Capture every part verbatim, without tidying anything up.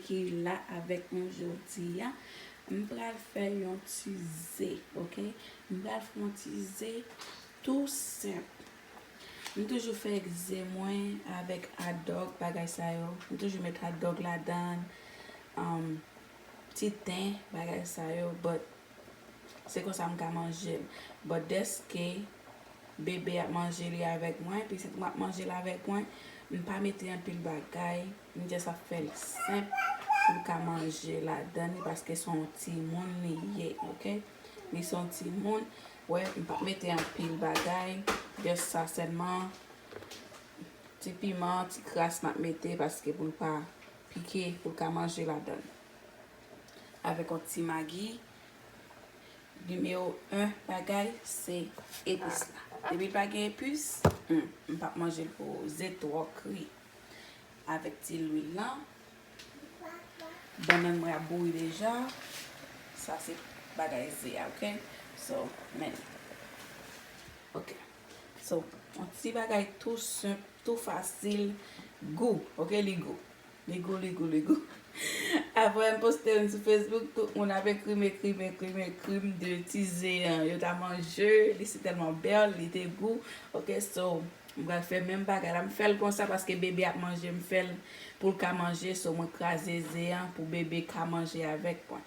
ki la avèk nou jodi a. M pral fè yon ti ze, oke? M pral fè yon ti ze tou senp. M toujou fè ze mwen avèk hot dog, bagay sa yo. M toujou met hot dog ladan, um, ti ten, bagay sa yo, but se konsa m ka manje l. But dèske bebe ap manje li avèk mwen, pitit mwen ap manje l avèk mwen, m pa mete anpil bagay, m just ap fè l senp pou l ka manje ladan li, paske se yon timoun li ye, oke? Li se yon timoun, wè, m p ap mete anpil bagay, just sa sèlman, ti piman, ti kras m ap mete, paske pou l pa pike, pou l ka manje ladan l. Avèk yon ti magi, nimewo en bagay, se epis la. Depi l pa gen epis, hmm, m p ap manje l pou ze twò kri. Avèk ti lwil lan, bannann mwen ap bouyi deja. Sa se bagay ze a, oke? So, men. Oke. So, yon ti bagay tou senp, tou fasil, gou, oke? Li gou. Li gou, li gou, li gou. Apre m poste youn sou Facebook, tout moun ap ekri m, ekri m, ekri m, ekri m de ti ze an. Yo ta manje, li se tèlman bèl, li te gou. Oke, so, m pral fè menm bagay la. M fè l konsa paske bebe ap manje, m fè l pou l ka manje. So, mwen kraze ze an pou bebe ka manje avèk mwen.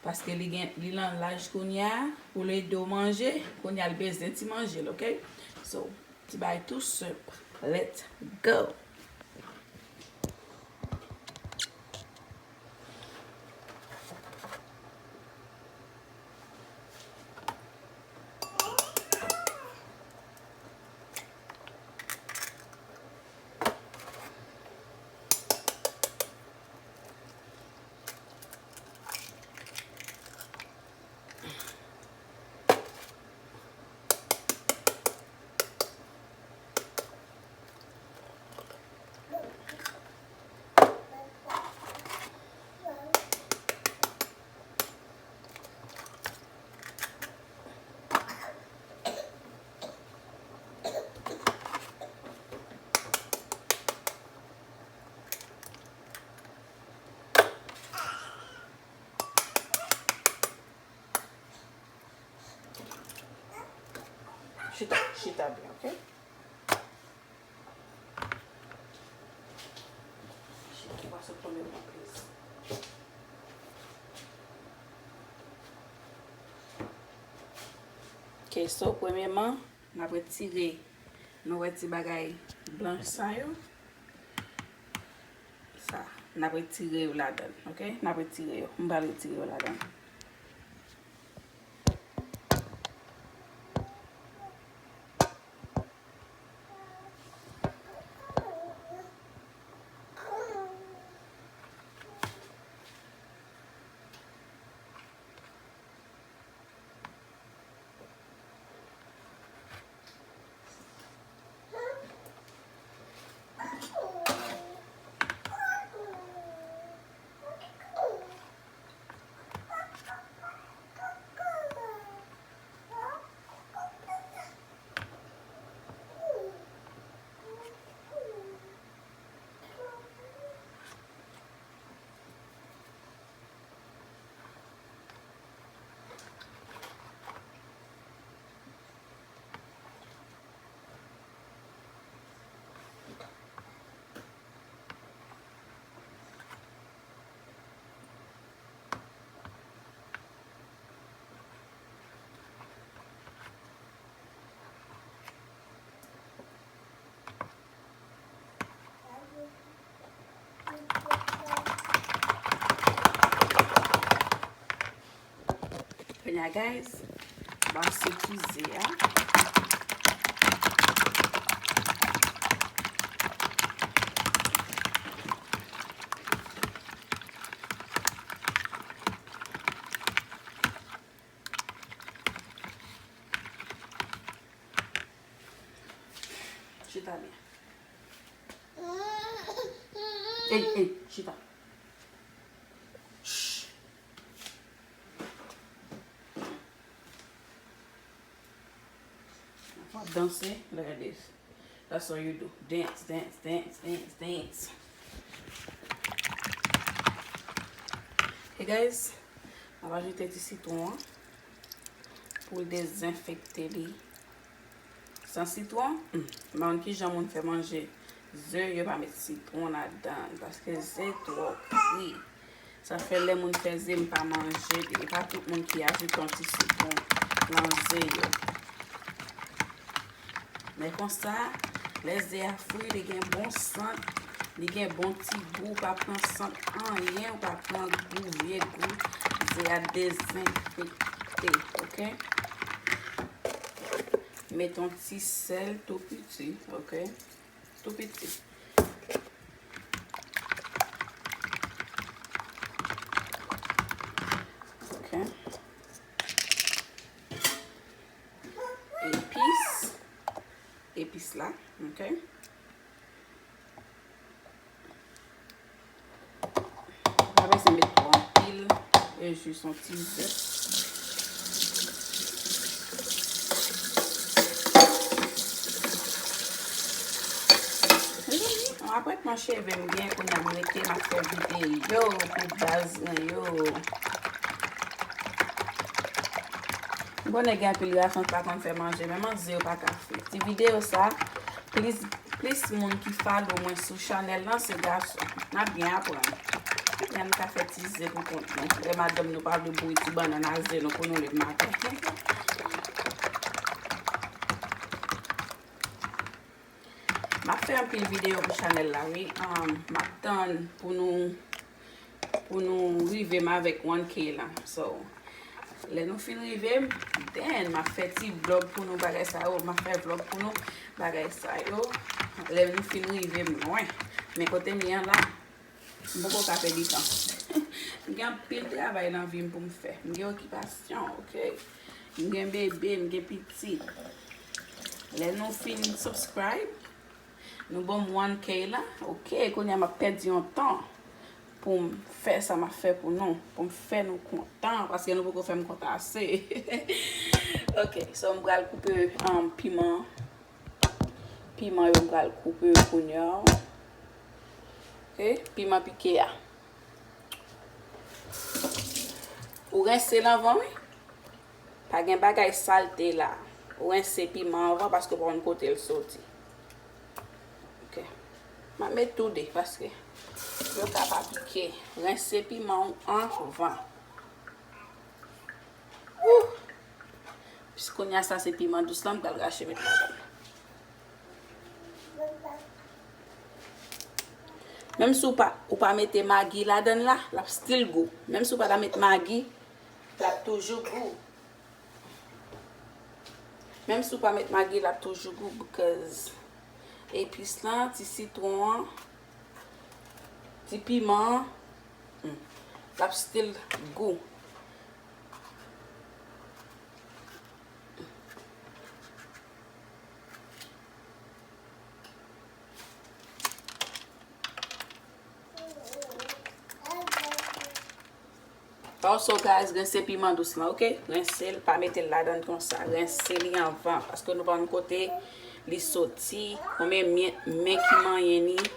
Paske li gen, li nan laj kounye a, pou l ede w manje, kounye a l bezwen ti manje l, oke? So, ti bagay tou senp. Let's go! Chita, chita byen, oke? Chita, pa sot tonbe nan kriz. Oke, so, premyèman, n ap retire, nou wè ti bagay blanch sa yo. Sa, n ap retire yo ladan, oke? N ap retire yo. M pral retire yo ladan. Kounye a, guys, m ap sekwize a. Chita byen. Ey, ey, chita. Shh. W ap danse, look at this. That's all you do. Dance, dance, dance, dance, dance. Ok guys, m ap ajoute ti sitwon an pou l dezenfekte li. San sitwon, hmm, m pa konn kijan moun fè manje ze, yo pa met sitwon ladan, paske ze twò pri. Sa fè lè moun fè ze, m pa manje li. E pa tout moun ki ajoute yon ti sitwon nan ze yo. Men konsa, lè ze a fri, li gen bon sant, li gen bon ti gou, ou pa pran sant anyen, ou pa pran gou, vye gou, ze a dezenfekte, ok? Met yon ti sèl tou piti, ok? Tou piti. Ok. Epis. Epis la, ok. Pa bezwen met twò anpil, e jis yon ti zèf. Mezanmi, yon apwètman cheve m gen kounye a, m rete m ap fè videyo pou baz mwen yo. M konnen gen anpil gason ki pa konn fè manje, men manze yo pa ka fè. Ti videyo sa, plis, plis moun ki follow mwen sou chanèl lan, se gason. N ap byen aprann. Ebyen, nou ka fè ti ze pou kont nou. Lè madanm nou pa vle bouyi ti bannann a ze nou pou nou leve maten. M ap fè anpil videyo pou chanèl la, wi. Um, m ap tann pou nou, pou nou rive m avèk one K la. So, lè nou fin rive m, then m ap fè ti vlòg pou nou bagay sa yo. M ap fè vlòg pou nou bagay sa yo. Lè nou fin rive m lwen. Men kote m ye an la, m poko ka pèdi tan. M gen anpil travay nan vi m pou m fè. M gen okipasyon, ok? M gen bebe, m gen pitit. Lè nou fin subscribe, nou ban m one K la, ok, kounye a m ap pèdi yon tan pou m fè sa m ap fè pou nou, pou m fè nou kontan, paske nou poko fè m kontan ase. Ok, so m pral koupe, um, piman. Piman yo m pral koupe yo kounye a. Ok, piman pike a. Ou rense l anvan, wi. Pa gen bagay salte la. Ou rense piman anvan paske w pa konn kote l soti. Ok. M ap met tou de paske yo ka pa pike. Rense piman w anvan. Wouh! Pis kounye a sa se piman dous la, m pral rache met ladan. Menm si w pa, ou pa mete magi ladan la, l ap still gou. Menm si w pa ta met magi, l ap toujou gou. Menm si w pa met magi, l ap toujou gou because epis lan, ti sitwon an, ti piman an, hmm, l ap still gou. Also guys, rense piman dous lan, ok? Rense l, pa mete l ladan konsa. Rense li anvan, paske nou pa konn kote li soti, konbyen men, men ki manyen li.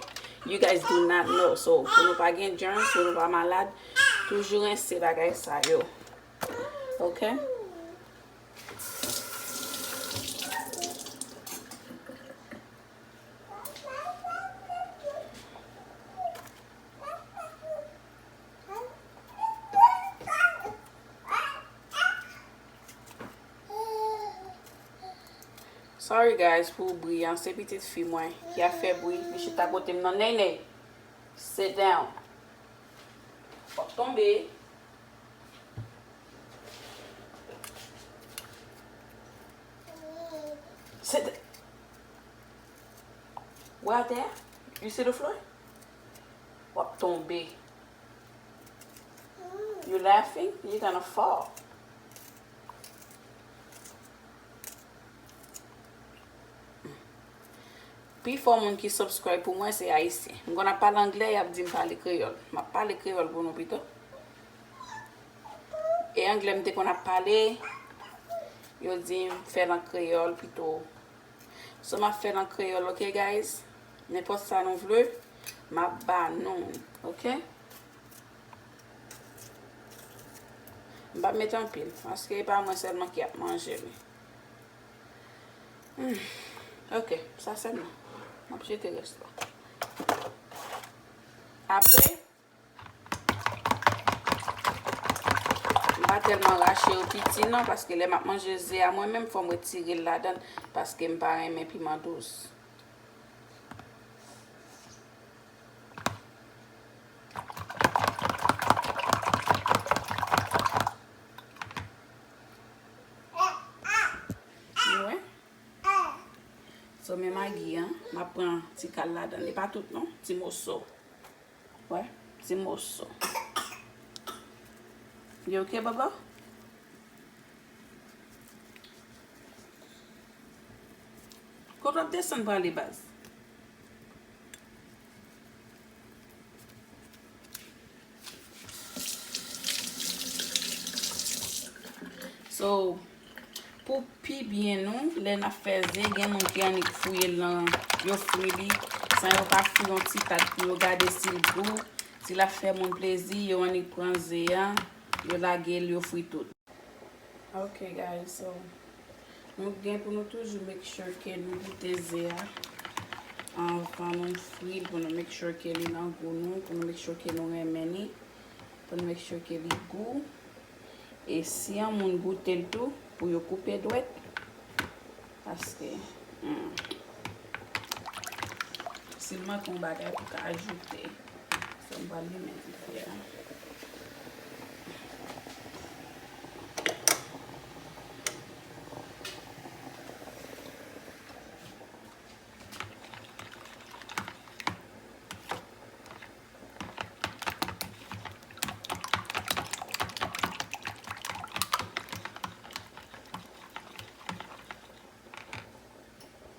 You guys do not know. So, pou nou pa gen germs, pou nou pa malad, toujou rense bagay sa yo. Ok? Sorry guys pou bri an, se pitit fi mwen ki ap fè bri, li chita kote m nan. Nene, sit down. W ap tonbe. Sit. Wè atè a? You see the floor? W ap tonbe. You laughing? You gonna fall. Pifò moun ki subscribe pou mwen se ayisyen. M konn ap pale anglè, y ap di m pale kreyòl. M ap pale kreyòl pou nou pito. E anglè m te konn ap pale, yo di m fè l an kreyòl pito. So, m ap fè l an kreyòl, ok, guys? Nenpòt sa nou vle, m ap ba nou, ok? M p ap met anpil, paske e pa mwen sèlman ki ap manje li. Hmm. Ok, sa sèlman. M ap jete rès la. Apre, m pa tèlman rache yo piti non, paske lè m ap manje ze a mwen menm, fò m retire l ladan l, paske m pa renmen piman dous. Nou wè? So, men magi an, m ap pran ti kal ladan. E pa tout non, ti moso. Wè, ti moso. You ok, baba? Kote w ap desann prale, baz? So, pou pi byen nou, lè n ap fè ze, gen moun ki annik fouye l nan, yo fri li, san yo pa fri yon ti tat pou yo gade si l gou, si l ap fè moun plezi, yo annik pran ze a, yo lage l, yo fri tout. Ok, guys, so, nou gen pou nou toujou make sure ke nou goute ze a anvan nou fri l, pou nou make sure ke li nan gou nou, pou nou make sure ke nou renmen li, pou nou make sure ke li gou. E si yon moun goute l tou, pou yo koupe dwèt, paske, hmm, si l manke yon bagay pou ka ajoute. So, m pral limen dife a.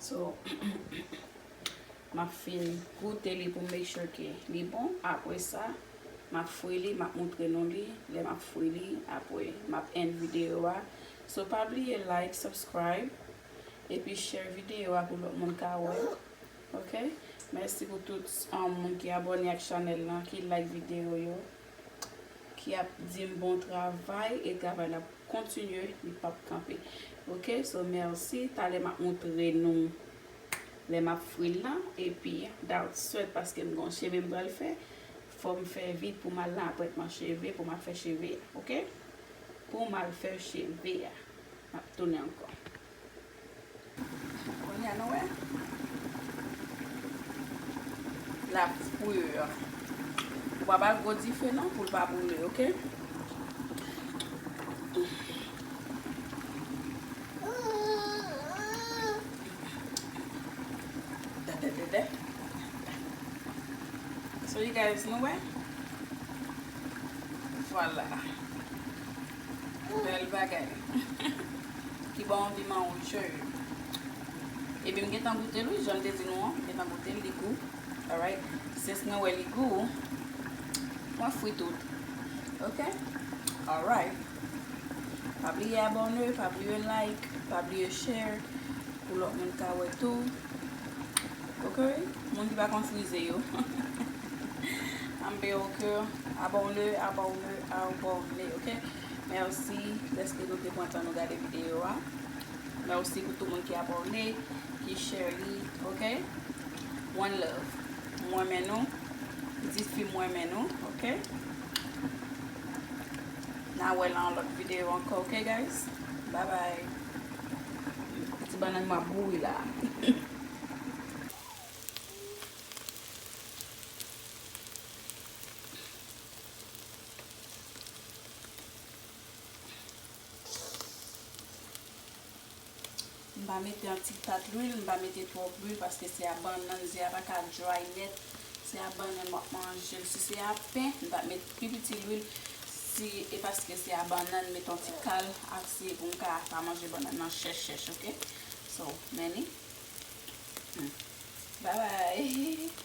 So, m ap fin goute li pou m make sure ke li bon. Apre sa, m ap fri li, m ap moutre nou li. Lè m ap fri li, apre, m ap end videyo a. So, pa bliye like, subscribe, epi share videyo a pou lòt moun ka wè. Ok? Mèsi pou tout, um, moun ki abòne ak chanèl lan, ki like videyo yo, ki ap di m bon travay, e travay la ap kontinye, li p ap kanpe. Ok, so mèsi. Talè m ap moutre nou lè m ap fri l lan, epi that's it, paske m gen yon cheve m pral fè. Fò m fè vit pou m al nan apwentman cheve, pou m al fè cheve a, ok? Pou m al fè cheve a. M ap tounen ankò. Kounye a nou wè. L ap fri. Ou pa ba l gwo dife non, pou l pa boule, ok? Tè, tè, tè, tè. So, you guys, nou wè? Vwala. Bèl bagay. Ki ba w anvi manjel. Epi m gentan goute l, wi, jan m te di nou an, m gentan goute l, li gou. Alright. Since mwen wè li gou, mwen fri tout. Ok? Alright. Pa bliye abòne, pa bliye like, pa bliye share. Pou lòt moun ka wè tou. Ok? Moun ki pa konn frize yo. Anben, ok. Abòne, abòne, abòne, ok? Mèsi dèske nou te pran tan nou gade videyo a. Mèsi pou tout moun ki abòne, ki share li, ok? One love. Mwen renmen nou. Di fi mwen renmen nou, ok? N a wè nan yon lòt videyo ankò, ok, guys? Bye bye. Ti bannann mwen ap bouyi la. M pa mete yon ti tat lwil, m pa mete twòp lwil, paske se a bannann, ze a pa ka dry nèt. Se a bannann m ap manje l. Si se a pen, m t ap met pi piti lwil. Si, e paske se a bannann, m met yon ti kal, ase pou m ka pa manje bannann nan chèch chèch, ok? So, men li. Hmm. Bye bye.